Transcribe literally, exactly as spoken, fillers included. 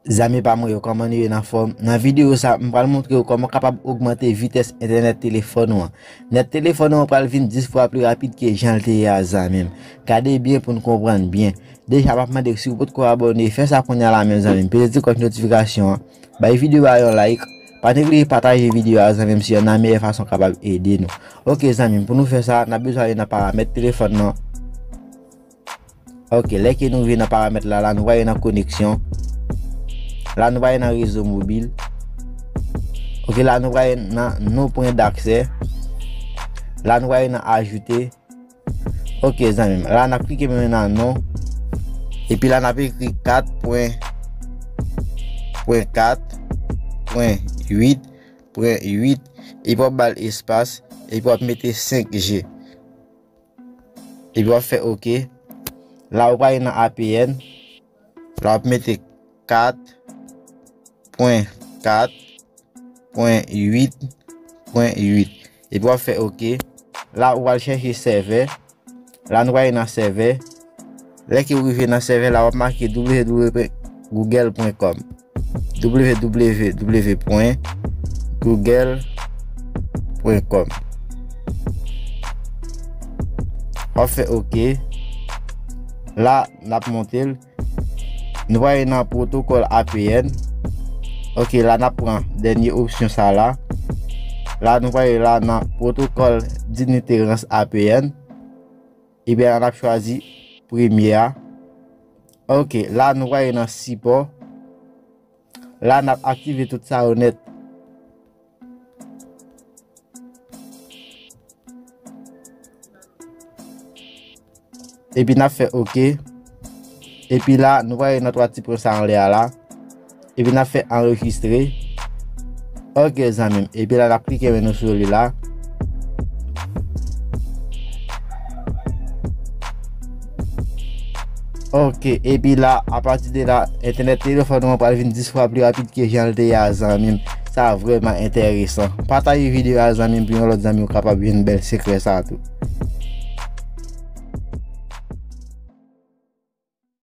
Zanmi pa mwen yo, kòman nou ye, n anfòm? Nan videyo sa, m pral montre w kòman w kapab ogmante vitès entènèt telefòn ou an. Nèt telefòn ou an pral vin dis fwa pli rapid ke jan l te ye a, zanmi m. Gade byen pou n konprann byen. Deja, m ap mande w, si w potko abòne, fè sa kounye a la menm, zanmi m. Peze ti klòch notifikasyon an. Bay videyo a yon like. Pa neglije pataje videyo a, zanmi m, se youn nan meyè fason w kapab ede nou. Ok, zanmi m, pou nou fè sa, n ap bezwen ale nan paramèt telefòn nan. Ok, lè ke nou rive nan paramèt la, la nou prale nan koneksyon. La nou prale nan rezo mobil. Ok, la nou prale nan non pwen daksè. La nou prale nan ajoute. Ok, zanmi m, la n ap klike menm nan non. Epi la n ap ekri kat pwen, pwen kat, pwen uit, pwen uit. Epi w ap ba l espas. Epi w ap mete senk G. Epi w ap fè ok. La ou prale nan A P N. La w ap mete kat pwen kat pwen uit pwen uit. Epi w ap fè ok. La ou pral chèche sèvè. La nou prale nan sèvè. Lè ke w rive nan sèvè la, w ap make w w w pwen google pwen com. W W W pwen google pwen com. W ap fè ok. La, n ap monte l. Nou prale nan pwotokòl A P N. Ok, la n ap pran dènye opsyon sa la. La, nou prale la nan pwotokòl diniterans A P N. Epi la, n ap chwazi premye a. Ok, la, nou prale nan sipò. La, n ap aktive tout sa yo nèt. Epi n ap fè ok. Epi la, nou prale nan twa ti pwen sa anlè a la. Epi n ap fè anrejistre. Ok, zanmi m. Epi la, n ap klike men nou sou li la. Ok, epi la, apati de la, entènèt telefòn ou an pral vin dis fwa pli rapid ke jan l te ye a, zanmi m. Sa vrèman enteresan. Pataje videyo a, zanmi m, pou yon lòt zanmi w kapab jwenn bèl sekrè sa tou.